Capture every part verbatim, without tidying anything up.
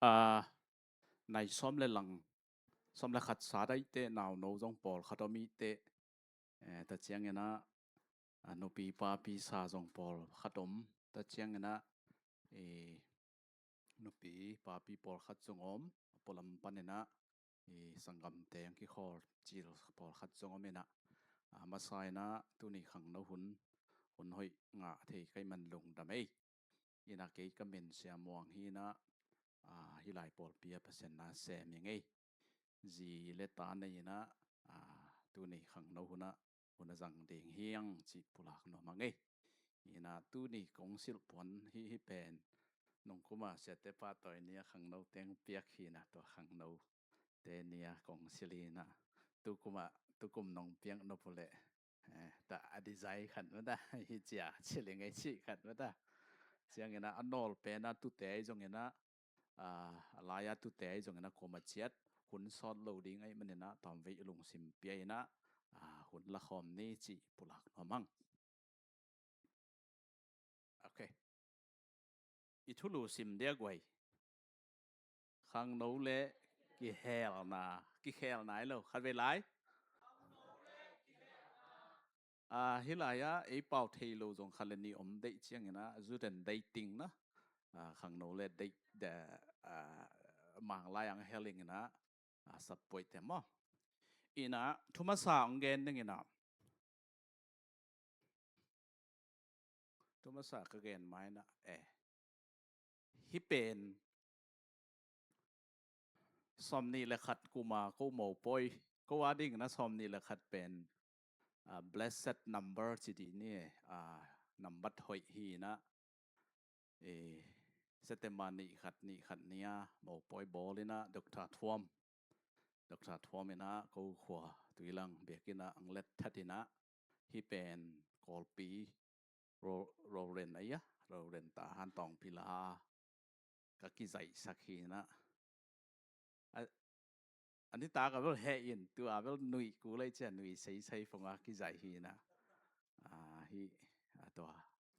Ah, nai sawm le lang, sawm le khat sa daihte, nauno zong pawlkhat om ihte, eh, ta ciangin ah, ah, nupi papi sa zong pawlkhat om, ta ciangin ah, eh, nupi papi pawlkhat zong om, a pualam panin ah, i sanggamte ang kikhawl cil pawlkhat zong om in ah, ah, masa in ah tuni khangno hun, hun hoih ngah thei ka hih man lungdam ei. In ah kei ka min Sia Muang hi in ah, ah, hih lai pawlpi ah Pasian na sem hi ing ei. Zi le ta nei in ah, ah, tuni khangno hun ah hun a zang ding hi hang cih pulak nuam hang ei. In ah tuni kong silh puan hih, hih pen nungkum a Siate Pa Tawi ni a khangno teng piak hi in ah, tua khangno te ni a kong silh hi in ah, tukum ah, tukum nong piak nop uh leh, eh, ta a design khat mah ta, hi cia silh ing ei cih khat mah ta. Ciangin ah a nawl pen ah tute ahi zongin ah, ah, a lai ah tute ahi zongin ah kuama ciat hun sawt lo ding ahih manin ah tawmvei i lungsim pia in ah, ah, hun la khawm ni cih pulak nuam hang. Ok. I thulu sim dia guai. Khangno le kihelna, kihelna hi lo. Khatvei lai. Ah, hih lai ah ei pau thei lo zong khat le nih om, deih ciangin ah, zuten dating na. Ah, khangno le date, de, ah, Manglai ang hel ing in ah, ah, sap puai te maw. In ah, thu masa ang gen ding in ah. Thu masa ka gen mai na, eh. Hih pen sawmnih le khat kum a ko mopawi, ko a ding na sawmnih le khat pen, ah, blessed number ci dih ni, ah, nambat hoih hi in ah, eh, September nih khat, nih khat ni a mopawi bawl in ah Doctor Thuam, Doctor Thuam in ah ko khua Tuilang biakinn ah ang let that in ah, hih pen Kawlpi ro-, roren a ia, roren ta han tawng pila ka kizaihsak hi in ah. A, a nitak a bel heh in, tu a bel nuih kul ei cia, nuih seisei phong a kizaih hi in ah. Ah, hih, ah, tua,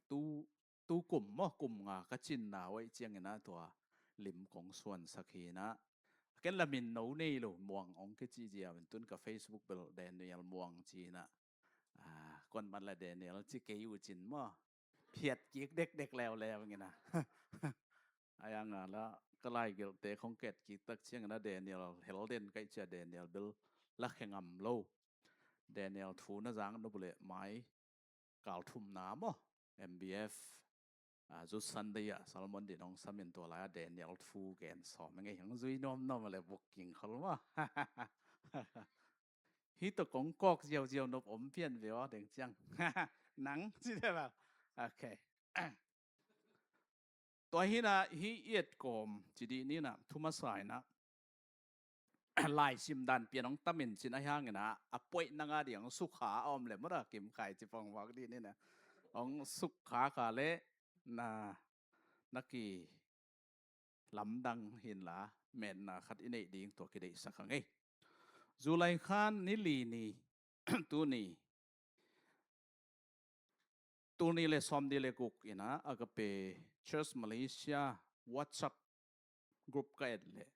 tu, tu kum maw, kum nga ka cinna uh ahih ciangin ah tua lim kong suansak hi in ah. Ken la min no nei lo, Muang ong kici zia, min tun ka Facebook bel Daniel Muang ci in ah. Ah, kuan man la Daniel ci kei uh cin maw. Phiat kik dekdek leuleu ing in ah. Ai ang a la ka laigelhte khong ket kik tak ciangin ah Daniel hel den ka hih cia, Daniel bel la khe ngam lo. Daniel thu na zang nop uh leh mai kal thumna maw, M B F, ah, Youth Sunday ah sermon din hong sam in, tua lai ah Daniel thu gen sawm ing ei, hong zui nuamnuam a leh booking khol maw. Hih tawh kong kawk ziauziau nop om pian ve aw deng ciang. Nang ci te bang. Ok. Tua hi in ah, hih i et kawm ci dih ni in ah, thu masa in ah, laisim dan pian hong tam in cin, ahih hangin ah a puaih nang a ding hong sukha a om leh maw, da Kim Khai ci pong vak dih ni in ah, hong sukha kha leh na, na ki lamdang hi in la, metna khat i neih ding tua kideihsak hang ei. July kha ni li ni, tuni, tul nih le sawmnih le guk in ah Agape Church Malaysia WhatsApp group ka et leh,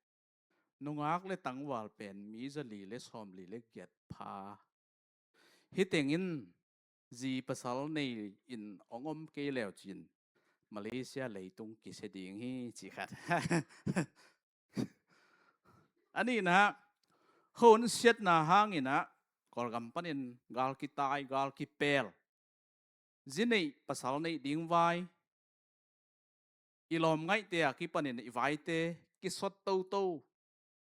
nungak le tangval pen mi zali le sawmli le giat pha. Hih teng in zi pasal nei in hong om kei leu cin, Malaysia leitung kisia ding hi ci khat. A nihna, hun siatna hangin ah Kawlgam panin gal kitai, gal kipel, zi neih pasal neih ding vai, i lawm ngaihte a kipanin i vaite kisot toto,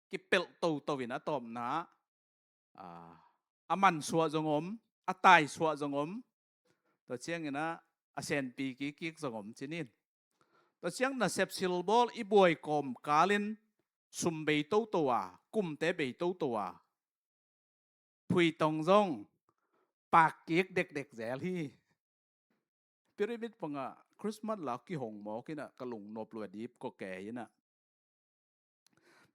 kipelh toto in a tawpna, ah, a mansuah zong om, a taisuah zong om, tua ciangin ah a senpi kikkik zong om ci ni in. Tua ciang nasep silbawl i buai kawm kalin sum bei toto a, kumte bei toto a, phuitong zong pakkik dekdek zel hi. Pyramid pangah Christmas la kihong mawk in ah ka lungnop lua dip kawkei in ah.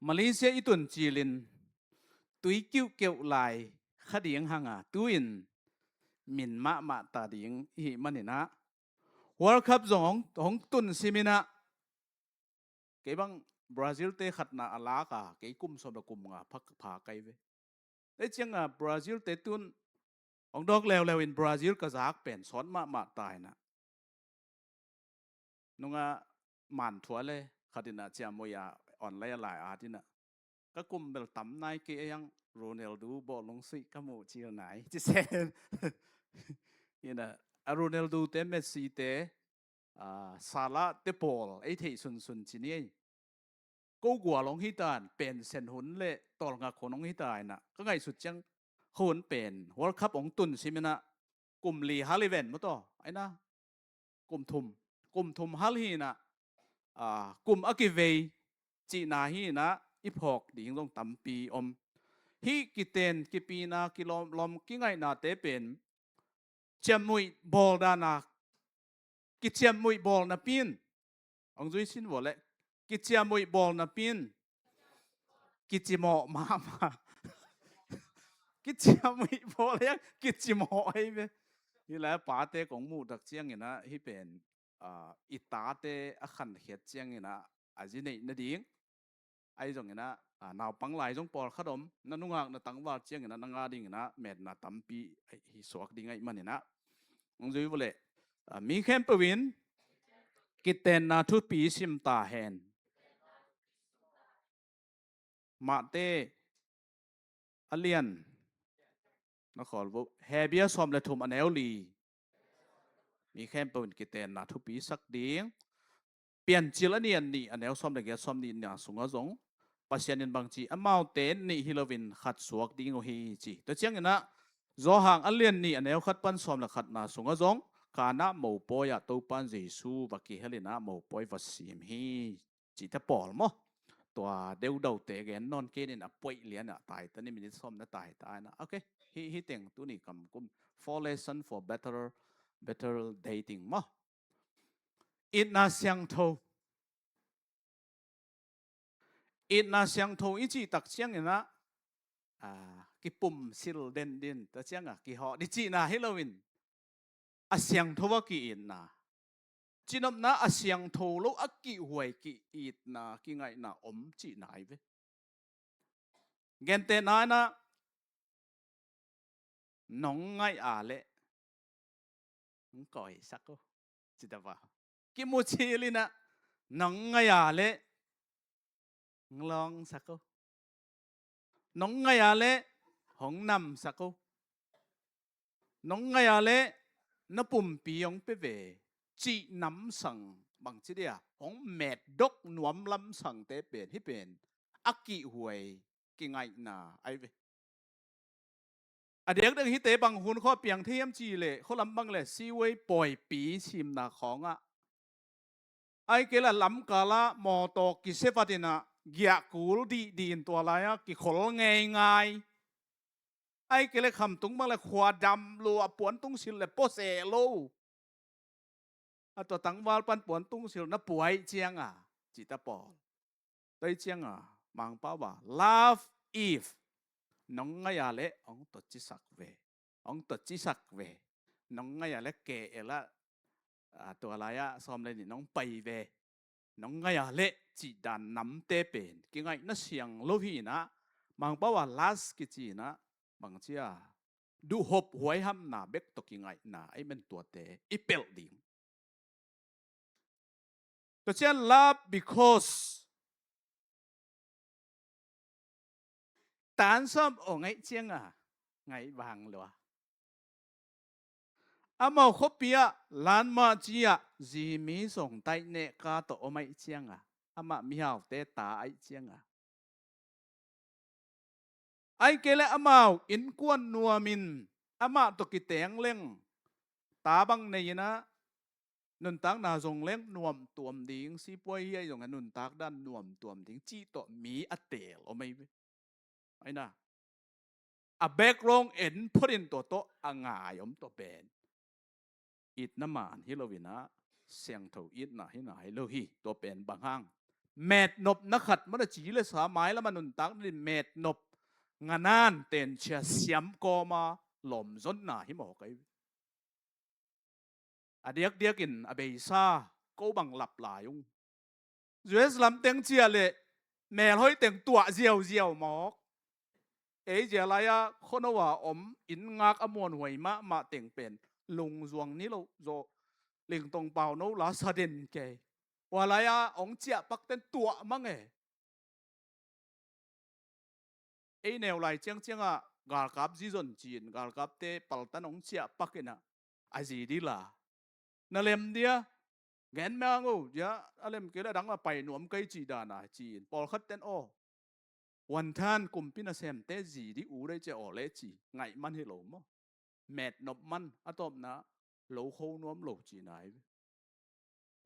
Malaysia i tun cilin tui kiuhkeuh lai kha ding hang a, tu-in min mahmah ta ding i hih manin ah World Cup zong hong, hong tun sim in ah, kei bang Brazil te khatna a lak a, kei kum sawm le kum nga pha, pha kai ve. Ei cianga Brazil te tun hong dawk leuleu in Brazil ka zak pen sawt mahmah ta ina. Nunga man thua le khat ina ciamui a online a lai at ina. Ka kum bel tam nai kei a yang Ronaldo bawlung sui ka mu cil nai. Ci sen. Ina, a Ronaldo te, Messi te, a, Salah te pawl ei thei sunsun ci ni ei. Ko gual hong hitan pen sen hun le tawlngak hun hong hita ina. Ka ngaihsut ciang hun pen World Cup hong tun simina kum li hal i ven maw taw. Aina kum thum, kum thum hal hi ina, a, kum a kivei cihna hi ina i phawk ding zong tampi om. Hi kiten, kipina, kilawmlawm, kingaihna te pen ciammuih bawl dana, kiciammuih bawl napi in hong zui sin vua le, kiciammuih bawl napi in kicimawh mahmah. Kiciammuih bawl hiang kicimawh ahi ve. Hi lai a pate kong muh tak ciang ina hi pen, a, i tate a khankhiat ciang ina a zi neih nading. Ahi zong ina, a, naupang lai zong pawlkhat om, na nungak na tangval ciang ina na nga ding ina metna tampi hi suak ding ahi man ina. Hong zui vua le, a, mi khempeuh in kitenna thupi sim ta hen. Mate a lian, na khawl vo, Hebru sawm le thum a neu li. Mi khempeuh in kitenna thupi sak ding. Piancil a nih a nih a neu sawm le giat, sawm nih na sunga zong Pasian in bangci, amaute nih hi loin khat suak ding uh hi ci. Tua ciang ina Johan a lian nih a neu khat pan sawm le khatna sunga zong Kana mopawi ah Topa in Jesu va kihel ina mopawi va sim hi. Cihte pawl maw? Tua deudaute gen nawn kei nin a puaih lian ah tai ta ni, minit sawm na tai ta ina. Ok, hi, hi teng tuni kam kum. Four lesson for better, better dating maw? Itna siangtho. Itna siangtho i cih tak ciang ina, a, kipumsil den din, tua cianga kihawh di cihna hi loin a siangtho a ki-itna. Cinopna a siangtho lo a kihhuai ki-itna, kingaihna om cihna hi ve. Gentehna ina nong ngaih a leh hong kawisak uh. Cita va. Kimucil ina nong ngaih a leh hong lawngsak uh. Nong ngaih a leh hong namsak uh. Nong ngaih a leh na pumpi hong pia ve cih namsang bangci dia hong metdok nuam lamsangte pen hi pen a kihhuai kingaihna ahi ve. A diakdiak hite bang hun khua piang thei hiam cih leh khua lam bang le Seaway pawipi simna khawngah, ahih kei leh lamkal ah mawtaw kisia vat ina giahkul dihdih in tua lai-ah kikhol ngeingai. Ahih kei leh khamtung bang le khua dam lua, puan tungsil le pua seh lo. A tua tangval pan puan tungsil na pua ahih cianga cita pawl. Tua ahih cianga Mangpau a love if. Nong ngaih a leh hong tua cisak ve. Hong tua cisak ve. Nong ngaih a leh K L ah, a, tua lai-ah sawm le nih nong pai ve. Nong ngaih a leh cih dan namte pen kingaihna siang lo hi ina, Mangpau a last kici ina bangci a duhhop huaihamna bek tawh kingaihna ahi man tuate i pelh ding. Tua ciang love because tansam aw ngaih cianga ngaih vang lua. Amau khuapi ah lanmah ci-ah zimi zong taih nehka tawh om ahih cianga amah mihaute ta ahih cianga. Ahih kei leh amau innkuan nuamin amah tawh kiteng leng ta bang nei ina nuntakna zong leng nuamtuam ding, sipuai hi ahi zong a nuntak dan nuamtuam ding cih tawh mi a teel om ahi ve. Aina a background en phot in tua tawh a ngai om tua pen itna man hi lo ina siangtho itna hi nai lo hi. Tua pen bang hang, metnopna khat mana ci le sa mailam a nuntak din metnop nganan tenchia siam kawma lawmzonna hi mawk ahi. A diakdiakin a beisa ko bang lap lai ung. U S lam teng ciah leh melhoih teng tuah ziauziau mawk. Ei zia lai-ah khuano a om inn ngak a muanhuai mahmah teng pen lungzuang ni lo zaw, lingtong pau no la sa den kei. Ua lai-ah hong ciah pak ten tuah mang e. Ei neu lai ciangciangah galkap zizon ci-in galkapte paltan hong ciah pak inah a zi dih la. Na lem dia, gen mang o, dia a lem kei le a dang la pai nuam kei cih dana ci-in pawlkhat ten aw, wanthan kumpi nasemte zi dih u dei cia aw le ci ngaih man hi lo maw? Met nop man a tawpna lo kho nuam lo cina hi.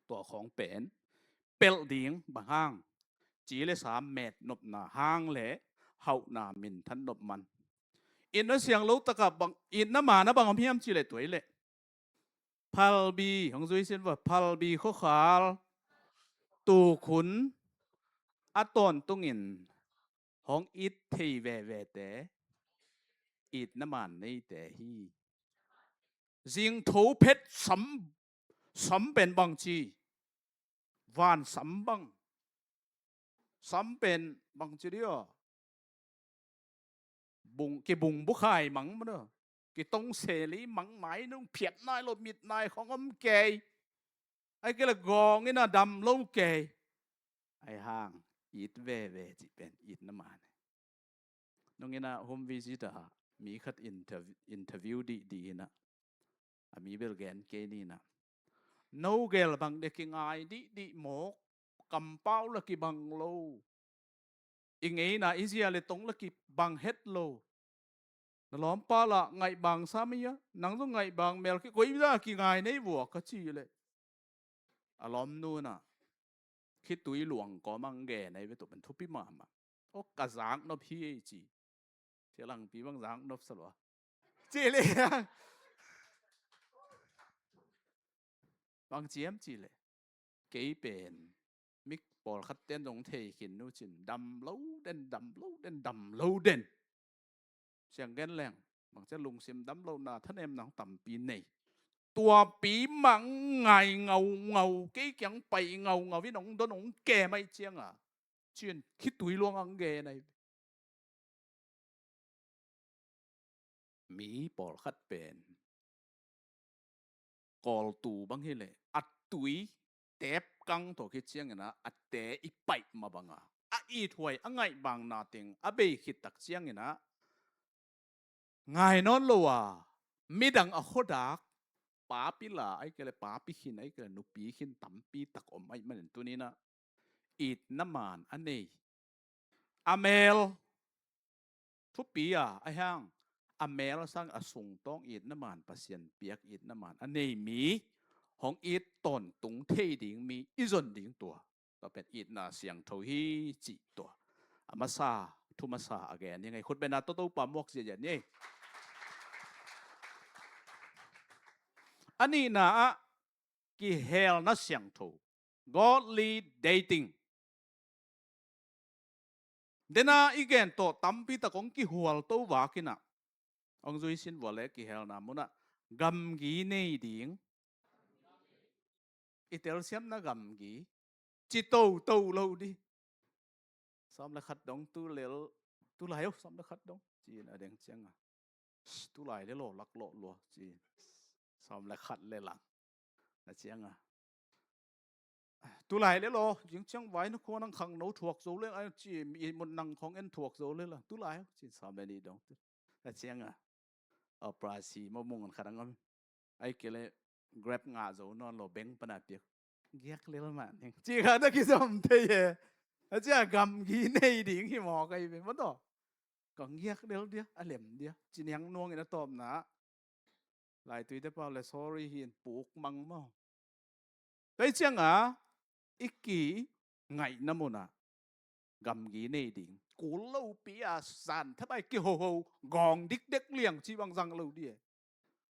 Tua khawng pen pelh ding bang hang? Ci le sa met nopna hang le hauhna minthan nop man. Itna siang lo takah bang, itna mana bang om hiam ci le tuai le phalbi, hong zui sin va, phalbi khuakhal tukhun a tawntungin hong it thei vevete itna man neite hi. Zingtho phet sam, sam pen bang ci, van sam bang, sam pen bang ci dia, bung, kibung bukhai mang mana, kitong seli mang mai nung phiat nai lo mit nai khong om kei. Ai kei le gawng ina dam lo kei. Ai hang it veve cih pen itna man e. Nung ina home visit a mi khat interv-, interview dih dih ina a mi bel gen kei ni ina, no gel bang de kingai dih dih mawk, kampau la kibang lo. I ngeina i zia le tong la kibang het lo. Na lawmpa la ngaihbang sam ia, nang zong ngaihbang mel kikoih za kingai nei vua ka ci le a lawmnu na khitui luang kawmang gen ei ve, tua pen thupi mahmah. Aw ka zak nop hi ei ci. Cia langpi bang zak nop sa lua ci le bang ciam ci le kei pen mi pawlkhat ten zong thei khin nu cin dam lo den, dam lo den, dam lo den. Siang gen leng bang cia lungsim dam lo na thanem nang tampi nei. Tuapi mang ngai ngau ngau, kei kiang pai ngau ngau in hong don hong ke mai cianga cin khitui luang ang gen ai. Mi pawlkhat pen kawltu bang hi le a tui tep kang tawh khit ciangina a te i paih ma banga a ithuai a ngaihbang na teng a bei khit tak ciangina ngai nawn lo a midang a khuadak papi la ai kei le papi khin ai kei le nupi khin tampi tak om ai manin tunina itna man a nei. A mel thupi a, a hiang a mel sang a sungtawng itna man, Pasian piak itna man a nei mi, hong it tawntung thei ding mi i zon ding tua, tua pen itna siangtho hi cih tua a masa, thu masa a gen hi ngai. Khut bena tawh Topa muak ziazia ni. A nihna ah kihelna siangtho, godly dating. Dena i gen tawh tampi tak hong kihual to vakinah hong zui sin vua le kihelna munah gamgi nei ding. I telsiamna gamgi ci toto lo di. Sawm le khat dong tu lel, tu lai o, sawm le khat dong ci-in a deng cianga tu lai le law lak lawh lua ci. Sawm le khat le lang na cianga tu lai le law zing ciang vai na khua nang khang no thuak zo le a ci, i mut nang khong en thuak zo le la tu lai o ci. Sawm le nih dong tu na cianga operasi ma mung an khat ang om ai kei le Grab ngah zo nawn lo beng pana piak giak lel mah ning ci kha na kizom thei e. A cia gamgi nei ding hi maw kai ve maw taw. Ka giak lel dia a lem dia ci niang nuangin a tawpna laituite pau le sorry hi in puk mang maw. Tua i cianga i ki ngaihna munah gamgi nei ding. Kul lopi a zan thabai kihoho gawng dikdek liang ci bang zang lo di e.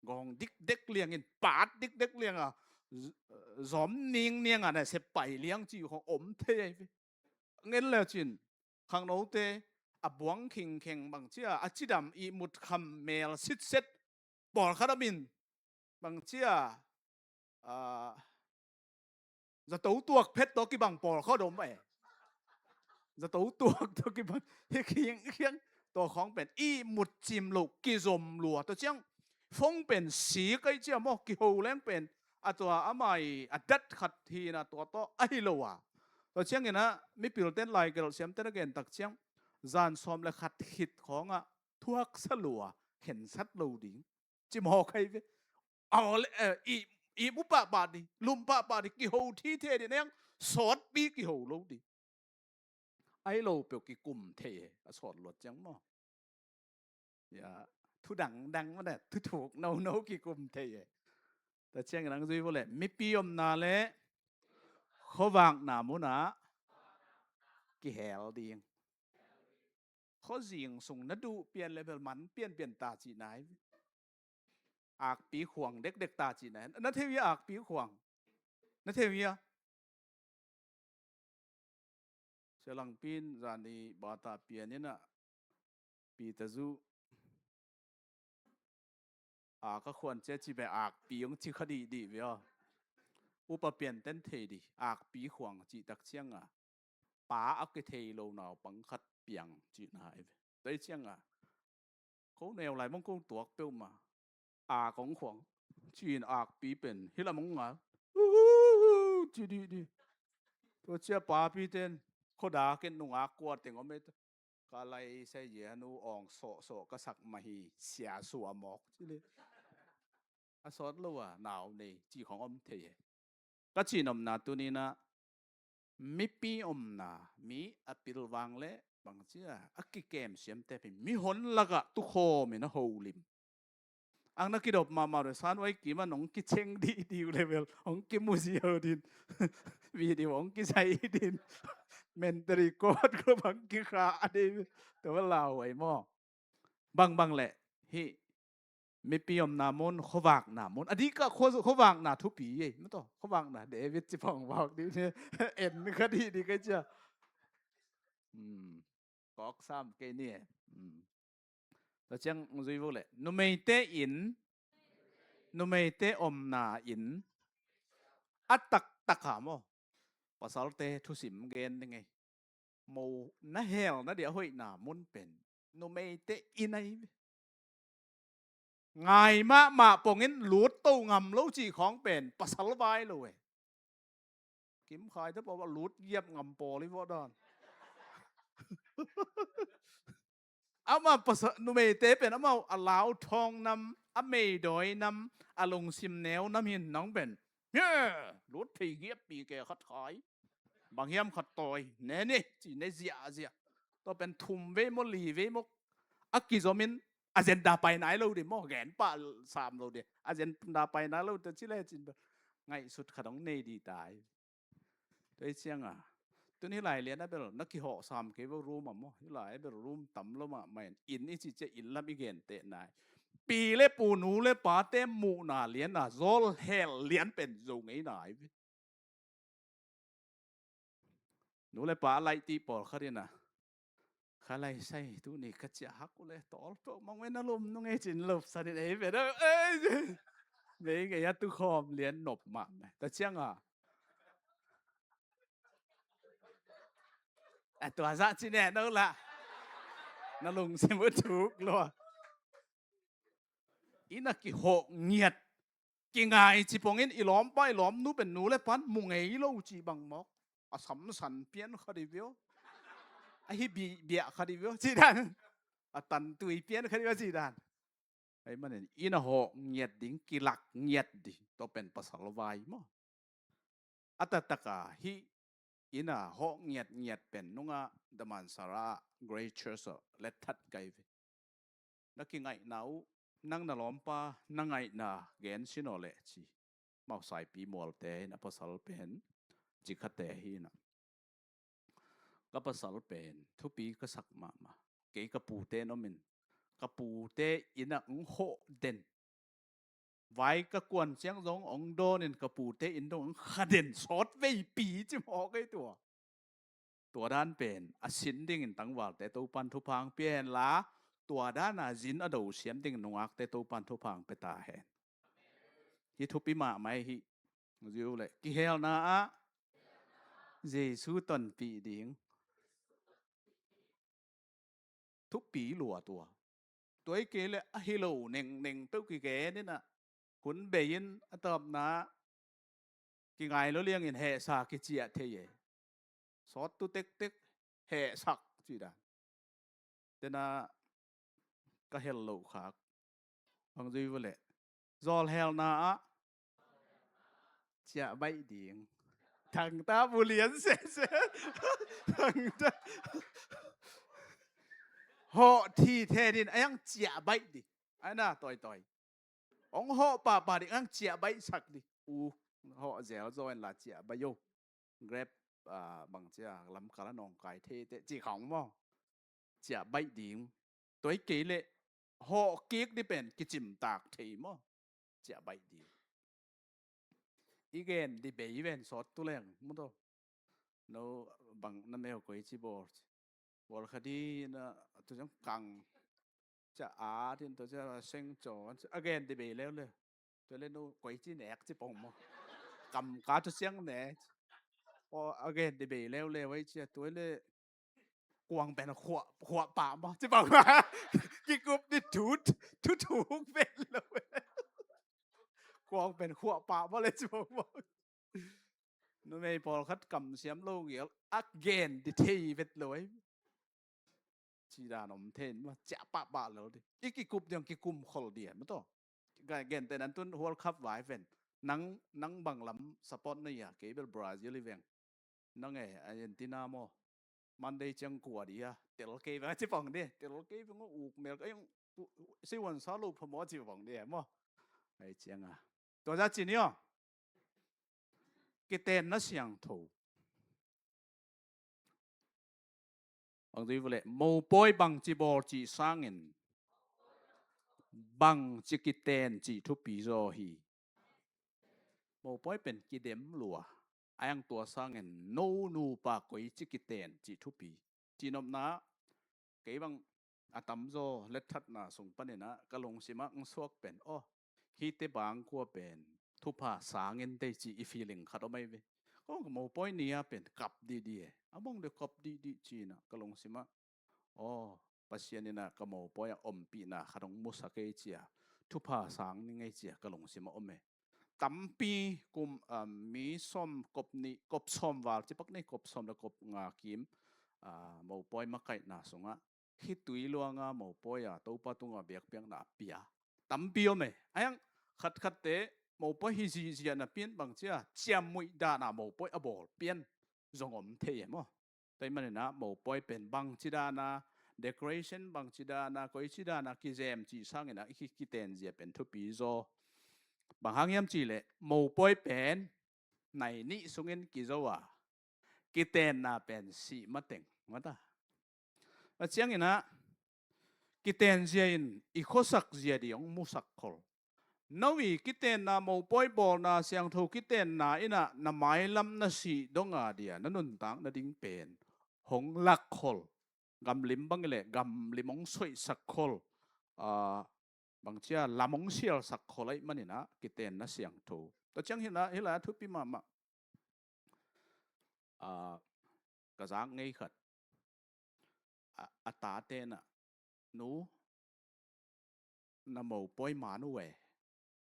Gawng dikdek liangin pat dikdek lianga zom ningnianga na sep pai liang ci khong om thei ai ve. Ngen le cin khangnote a buang khingkheng bang cia a cidam i mut kham mel sitset pawlkhat a min bang cia a Zato tuak phet tawh kibang pawl khawh dom e. Zato tuak tawh kibang hi khiang khiang. Tua khawng pen ihmut cim loh kizom lua. Tua ciang phone pen si kai cia maw, kiho leng pen a tua amah i a dat khat hi na tua tawh ahi lo a. Tua ciangin ah mipilten lai gelh siamten a gen tak ciang zan sawm le khat khit khawngah thuaksa lua, khensat lo ding. Ci mawk ahi ve. Aw le, eh, i, i mu pahpah ding, lum pahpah ding, kiho thithe ding, neng sawtpi kiho lo ding. Ahi lo peuh kikum thei e, a sawt luat ciang maw. Ya, thu dangdang maw, thu thuk nono kikum thei e. Tua ciangin nang zui vua le, mipi omna le khuavakna munah kihel ding. Khuazing sung na duh pian le bel man pianpian ta cihna hi. Akpi khuang dekdek ta cihna hi. Na thei uh hia akpi khuang? Na thei uh hia? Sia Langpi in zani bata pian in ah Peter zu a ka khuan cia ci beh akpi hong ci kha dihdih ve aw. Upa pianten thei dih, akpi khuang cih tak cianga pa a kithei lo naupang khat piang cihna hi ve. Tua cianga ko neu lai mong ko tuak peuhmah a kong khuang ci-in akpi pen hi lam hong ngal ci dihdih. Tua cia papi ten khuadak in nungak kua teng om e. Ka lai sai zia nu awng sawhsawh ka sak mah hi, sia sua mawk ci le. A sawt lo a nau nei ci khong om thei e. Ka cihnopna tuninah mipi omna, mi a pilvang le bangcia a kikem siamte pi mihon lakah tukhawmin a holim. Ang na kidop mahmah le san uai kim a nong kicheng dih diu level hong kimu ziau din. Video hong kisai din. Mentary court ko bang kikha a dei. Tua lau ai maw. Bangbang le hi mipi omna mun, khuavakna mun. A dikah khua-, khuavakna thupi ei. Maw taw, khuavakna David ci pong vak dih ni. En kha dih dih kai cia. Hmm. Kawk sam kei ni e. Hmm. Tua ciang zui vua le numeite in, numeite omna in a taktak a maw, pasalte thusim gen ding ei. Mo na hel na dia hoihna mun pen numeite in ahi ve. Ngai mahmah pongin lut to ngam lo cih khawng pen pasal vai lo e. Kim Khai te pawl a lut giap ngam pawl i vawh dan. Ama pasal numeite pen ama a lau thawng nam, a meidawi nam, a lungsim neu nam hin nong pen. He, lut thei giap pi ke khat khai. Bang hiam khat tawi ne ni ci ne ziahziah. Tua pen thum vei maw, li vei maw, a kizomin agenda pai nai lo dih maw, gen pah sam lo dih, agenda pai nai lo dih ci le cin bel ngaihsut khat hong nei dih tai. Tua hi cianga tun hi lai lian a bel na kihawh sam kei vo room a maw, hi lai a bel room tam lo mahmah in, inn i cih ciah inn lam i gen teh nai. Pi le pu, nu le pate muhna lian a zawl hel lian pen zo ngei nai ve. Nu le pa laih tih pawlkhat in a, kha lai sai tuni ka ciah hak uh le tawl peuh mang ve, na lum nung ei cin lop sanin ei ve da. Ei, mei ngei a tukhawm lian nop mah me ta cianga. A tua zah ci neh no lah. Na lungsim uh thuk lua. I na kihawh ngiat kingai ci pongin i lawmpa i lawmnu pen nu le pan mu ngei lo cih bang mawk. A samsan pian kha dih vio. A hi bi-, biah kha dih vio cih dan. A tantui pian kha dih vio cih dan. Ei manin i na hawh ngiat ding, kilak ngiat dih. Tua pen pasal vai maw. A taktaka hih i na hawh ngiatngiat pen nungah Damansara Grey Church ah let that kai ve. Na kingaihna uh, nang na lawmpa na ngaihna gen sin aw leh ci. Mausaipi mualte in a pasal pen ci khate hi na. Ka pasal pen thupi ka sak mahmah. Kei ka pute in omin, ka pute in a ng hawh den. Vai ka kuan ciang zong ong dawnin ka pute in dong ong kha den sawt veipi ci mawk ei tua. Tua dan pen a sin dingin tangvalte Topan thupha hong pia hen la, tua dan a zin a do siam ding nungakte Topan thupha hong pia ta hen. Hi thupi mahmah hi. Ziu le kihelna ah Jesu tonpih ding thupi lua tua. Tua i kei le a hi lo nengneng peuh kigen inah hun bei in a tawpna kingai lo liangin hehsa kiciah thei e. Sawttu tektek hehsak ci dan. Tena ka hel loh khak. Hong zui vua leh zawlhelna ah ciah baih ding. Thangta bulian sese. Thangta hawh thi the din a yang ciah baih ding. Ai na tawitawi. Hong hawh pahpah ding ang ciah baihsak ding. U hawh zel zaw in la ciah baih o. Grab bangcia lamkal a nawngkai thei teh ci khawng maw? Ciah baih ding. Tua i kei leh hawh kik ding pen kicimtak thei maw? Ciah baih ding. I gen ding bei ven sawttu leng maw taw. No bang na meu koi ci bawl ci. Bawl kha ding na tu ciang kang cia a din tua cia seng caw a gen ding bei leuleu. Tua le no koi ci nek ci pong maw? Kam ka tu ciang ne. Aw a gen ding bei leuleu ai cia tua le kuang pen khuah pah maw ci pong maw? Kikup ding thu thu thuk pen lo. Kuang pen khuah pah maw le ci pong maw? Numei pawlkhat kamsiam lo ngial a gen ding thei vet lo ai. Ci dan om thei in maw ciah pahpah lo ding. I kikup ding kikum khol ding maw taw. Gente nan tun World Cup vai ven. Nang bang lam support na ia kei bel Brazil i veng. Nang e Argentina maw? Monday ciang kua dih a tel kei veng a ci pong dih. Tel kei veng a uk mel ka iong siwan sa lo pha maw a ci pong dih maw? Ai ciang a tua za ci ni aw. Kitenna siangtho. Ang tui vule mopawi bangci bawl cih sangin bangci kiten cih thupi zaw hi. Mopawi pen kidem lua. Ayang tua sangin no nupa koici kiten cih thupi. Cihnopna kei bang a tamzaw letthatna sung paninah ka lungsimah ng suak pen aw hite bangkua pen thupha sangin tei ci i feeling khat om ai ve. Ko ka mopawi ni-a pen kap didi e a mong de kap didi cinah ka lungsimah aw Pasian inah ka mopawi a ompihna khat hong musak ei cia thupha sang ning ei cia ka lungsimah om e. Tampi kum mi sawm kop nih kop sawm val cipak nih kop sawm le kop nga kim mopawi makaihna sungah khitui luanga mopawi a Topa tunga biakpiakna a pia tampi om e. Ayang khatkhatte mopawi hi zihziah napi in bangcia ciammuih dahna mopawi a bawl pian zong om thei e maw? Tei maninah mopawi pen bangci dahna decoration bangci dahna koici dahna kizem cih sanginah i kitenzia pen thupi zaw. Bang hang hiam cihleh mopawi pen nai nih sungin kizo a kitenna pen sih mateng mata. A cianginah kitenzia in i khuasak zia dih hong musak khol. No i kitenna mopawi bawlna siangtho kitenna inah na mailam na sih donga dia na nuntak nading pen hong lak khol. Gamlim bangileh gamlim hong soihsak khol. Bangcia lam hong sialsak khol aih maninah kitenna siangtho. Tua ciang hinah hilai a thupi mahmah. Ka zak ngei khat a tatenah nu na mopawi man uh e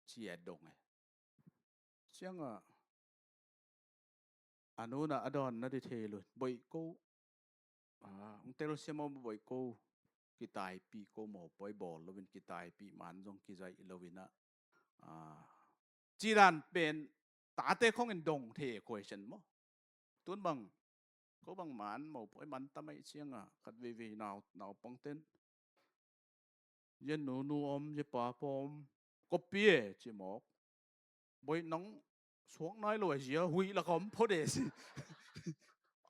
ci a dong e. Ciangah a nunah a dawn na di thei lo boih ko. Hong telsiam aw boih ko. Kitaipih ko mopawi bawl loin kitaipih man zong kizaih loinah cidan pen tate khongin dong thei e question maw? Tun bang ko bang man mopawi man tamaih cianga khat veivei naupangten zia nunu om zia papa om kopi e ci mawk. Boih nang suak nai lo a zia huih laka om phot e si.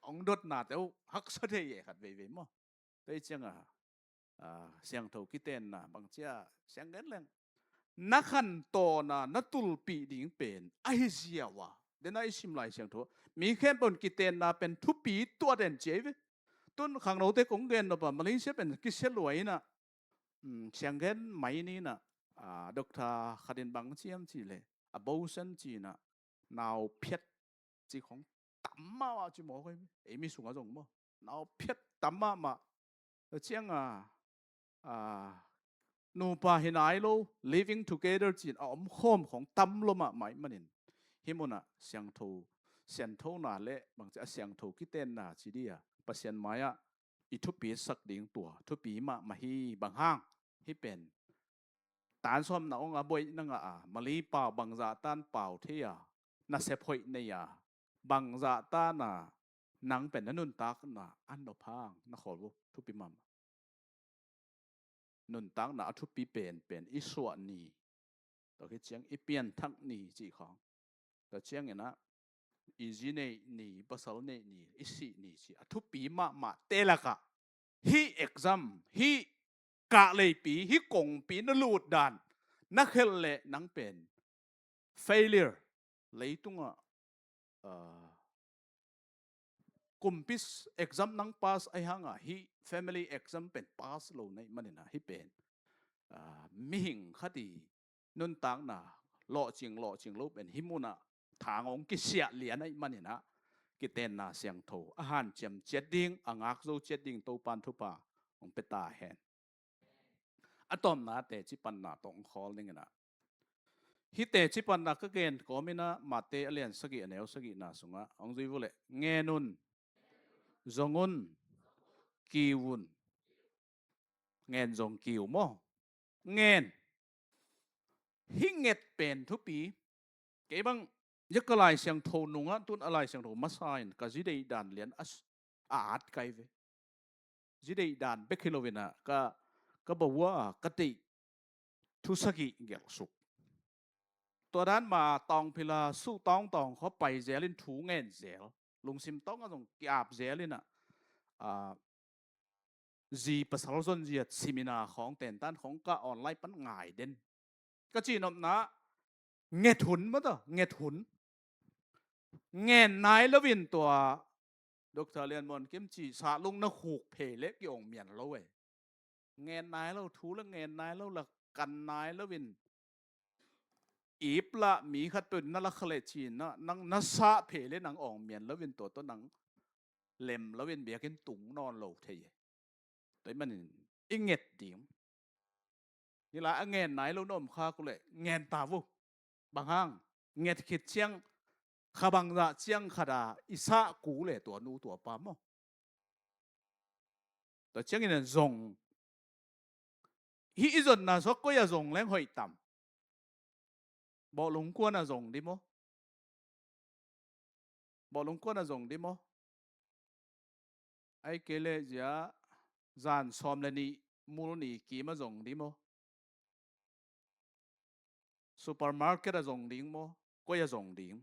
Ong dotnate uh haksa thei e khat veivei maw? Tei cianga siangtho kitenna bangcia sianggen leng na khantawna na tulpih ding pen ahi ziau a dena i sim lai siangtho mi khempeuh in kitenna pen thupi tuah den ciai ve. Tun khangnote kong gen nop a Malaysia pen kisia luai inah sianggen mai ninah doctor khatin bang ciam cihleh abortion cinah nau phiat ci khong ta tam mahmah ci maw kei. Ei mi sungah zong maw, nau phiat tam mahmah. Tua cianga, a, nupa hi nai lo, living together ci-in a omkhawm khong tam lo mahmah ahih manin, hih munah siangtho, sianthona le bangci a siangtho kitenna ci dia, Pasian mai-ah i thupi sak ding tua thupi mahmah hi. Bang hang? Hih pen tan sawmna ong a boih na ngah a, Mali pau bangzah tan pau thei a, nasep hoih nei a, bangzah tan a, nang pen na nuntakna a nop hang na khawl uh thupi mahmah. Nuntakna a thupi penpen i suah ni, tua khit ciang i pianthak ni cih khawng, tua cianginah i zi neih ni, pasal neih ni, i sih ni cih a thupi mahmah te lakah hih exam, hih kahleipi, hih kongpi na lut dan na khelh leh nang pen failure, leitungah, ah, kumpi s-, exam nang pass ahi hangah hih family exam pen pass lo na hih maninah hih pen, ah, mihing khat i nuntakna lawhcing lawhcing lo pen hih munah thang hong kisiah lian ahih maninah kitenna siangtho a hanciam ciat ding, a ngakzo ciat ding Topan thupha hong pia ta hen. A tawpna teci panna tawh hong khawl dinginah, hih teci panna ka gen kawminah Mate a lian sagih a neu sagihna sungah hong zui uh leh, ngen un, zong un, kiu un. Ngen zong kiu maw? Ngen. Hih nget pen thupi. Kei bang, ya ka Lai Siangtho nungah tun a Lai Siangtho masa in ka zi deih dan lian a s-, a at kai ve. Zi deih dan bek hi loinah ka, ka bawah ka deih thu sagih gelhsuk. Tua dan ma tawngphila suh tawngtawng khaw pai zel in thu ngen zel. Lungsim tawngah zong ki-ap zel inah, ah, zi pasal zonzia seminar khawng tentan khawng ka online pan ngai den. Ka cihnopna, nget hun maw ta, nget hun. Ngen nai loin tua Doctor Lian Muan Kim cih sahlung na khuk phei leh ki-ong mian lo e. Ngen nai lo, thu la ngen nai lo, la kan nai loin ip lah mi khat peuh na la kha leh cinah nang na sah phei leh nang ong mian loin tua tawh nang lem loin biakinn tung nawn lo thei e. Tua ahih manin i nget ding. Hi lai a ngen nai lo na om khak uh leh ngen ta uh. Bang hang? Nget khit ciang kha bangzah ciang khat a i sah kul e tua nu tua pa maw? Tua ciangin zong, hih i zonna sua koi a zong leng hoih tam? Bawhlung kuan a zong dih maw? Bawhlung kuan a zong dih maw? Ahih kei leh zia zan sawm le nih mul ni kim a zong dih maw? Supermarket a zong ding maw? Koi a zong ding?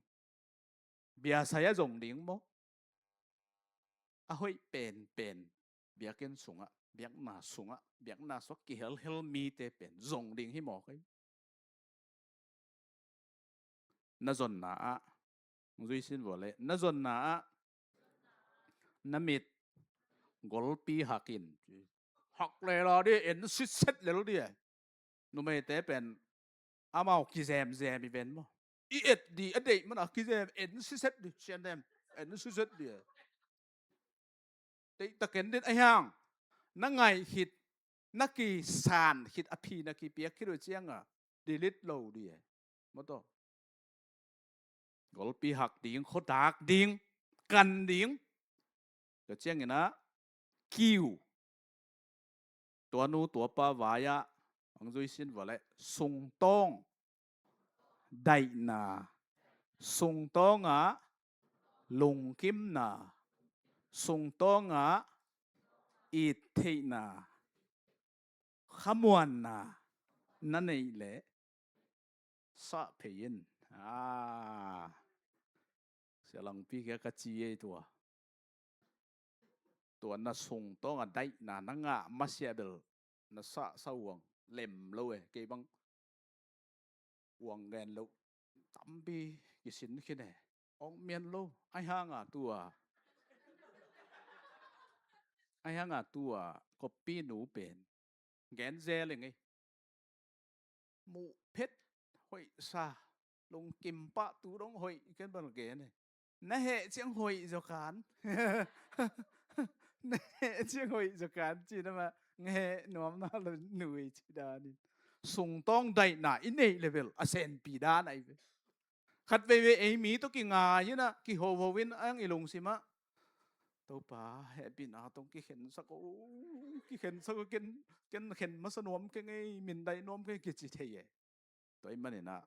Biasai a zong ding maw? A hoih penpen biakinn sungah, biakna sungah, biakna sua kihelhel mite pen zong ding hi maw kei? Na zonna ah, zuisin vua leh, na zonna ah na mit golpi hakin, hak lela dih, en sitset lel dih e. Numeite pen amau kizemzem i ven maw? I et dih a deih mana kizem, en sitset dih, sianem, en sitset dih e. Deihtak en din ahi hang, na ngaih khit, na kisan khit, a phi na kipiak khit uh cianga delete lo dih e. Maw taw? Golpi hak ding, khuadak ding, kan ding. Tua cianginah kiu. Tua nu tua pa vai-ah hong zuisin vua leh sungtawng daihna, sungtawngah lungkimna, sungtawngah ittheihna, khamuanna na neih leh sah phei in. Ah, Sia Langpi kia ka ci ei tua. Tua na sungtawngah daihna na ngah masiah bel na sahsa uang lem lo e. Kei bang uang gen loh tampi kisin khin e. Ong mian lo. Ahi hanga tua, ahi hanga tua kopi nu pen gen zel ing ei. Muh phet hoihsa, lungkim pah tu dong hoih ken bal gen e. Na heh ciang hoih zaw kan. Na heh ciang hoih zaw kan ci na mah, nga heh nuam na lo nui ci danin. Sungtawng daihna i neih level a senpi dan ahi ve. Khat veivei ei mi tawh kingai in ah, kihoho in ang i lungsim ah, Topa, hehpihna tawh kikhensak o, kikhensak o, ken, ken khen masa nuam keng ei, mindaih nuam keng ei kici thei e. Tua ahih manin ah,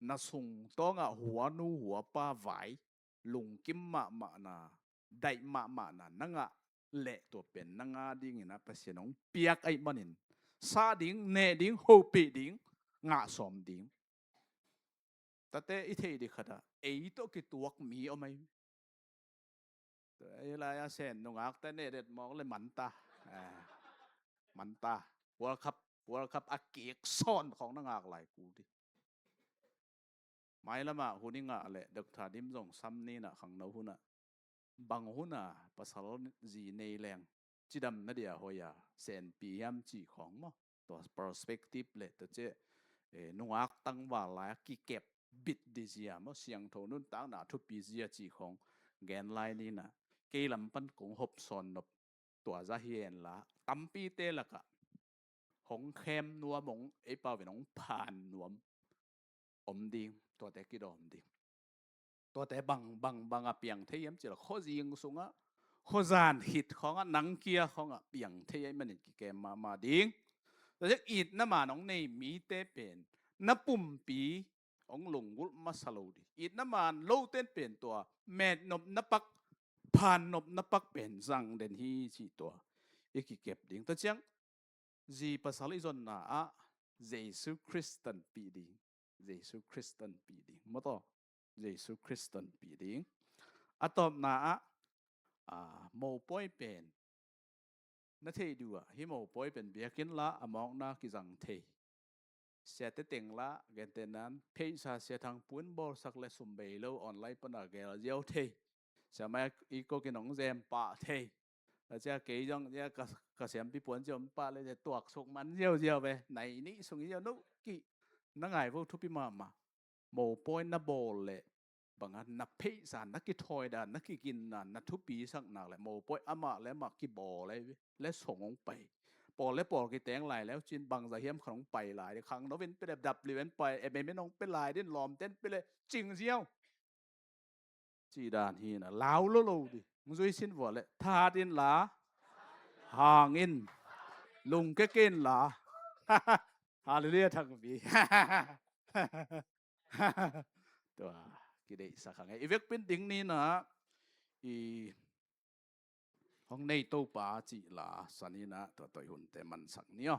na sungtawngah huanu huapa vai, lungkim mahmahna, daih mahmahna na ngah leh tua pen nang a dingin ah Pasian hong piak ahih manin, sa ding, neh ding, hopih ding, ngah sawm ding. Tate i thei ding khat ah, ei tawh kituak mi om ahi. Ei lai a sen nungakte neh det mawk le man ta. Eh, man ta. World Cup, World Cup a kik sawn khawng na ngak lai kul ding. Mailamah hun i ngah leh Doctor Dim Zong Sam ni in ah khangno hun ah, bang hun ah pasal zi nei leng cidam na dia hoih a senpi hiam cih khawng maw? Tua perspective le tua ciang, eh, nungak tangval lai a kikep bit ding zia maw, siangtho nuntakna thupi zia cih khawng gen lai ni in ah, kei lam pan kong hop sawn nop tua zah hi hen la, tampite lakah hong khem nuam, hong, ei pau in hong phan nuam om ding, tuate kidawm ding. Tuate bang, bang, bang a piang thei hiam cih leh, khuazing sungah, khuazan khit khawngah, nang kia khawngah piang thei ahih manin kikem mahmah ding. Tua ciang itna man hong nei mite pen na pumpi hong lunggulh masa lo ding. Itna man lote in pen tua metnopna pak, phannopna pak pen zang den hi cih tua i kikep ding. Tua ciang zi pasal i zonna ah Jesu Khrist tanpih ding. Jesu Khrist tanpih ding. Maw taw? Jesu Khrist tanpih ding. A tawpna ah, ah, mopawi pen na theih duh ah, hih mopawi pen biakinn lah a mawkna kizang thei. Siate teng lah, gentehna in, pheisa Sia Thang Pu in bawlsak le sum bei lo, online pan a gel ziau thei. Siamah i kok in hong zem pah thei. Tua ciang kei zong, ka, ka siampi puan ciang om pah le, tuaksuk man ziauziau ve, nai nih sung hi ziau no, ki, na ngai vo, thupi mahmah. Mopawi na bawl leh, bang a na pheisa, na kithawi dan, na kigin dan, na thupi sak nak leh, mopawi amah le amah kibawl ahi ve, le song hong pai. Pawl le pawl kiteng lai le uh cin bangzah hiam khat hong pai lai ding, khangno in pia le, dap liu in pai, em em in hong pia lai ding, lawmte in pia le, cing ziau. Cih dan hi in ah, lau lo lo ding. Hong zui sin vua leh, that in la, hang in, lungkia kei in la. Hallelujah, Thangpi. Tua, kideihsak hang e. I vekpi in ding ni in ah, i hong nei Topa cih la sa ni in ah, tua tawh i hunte mansak ni aw.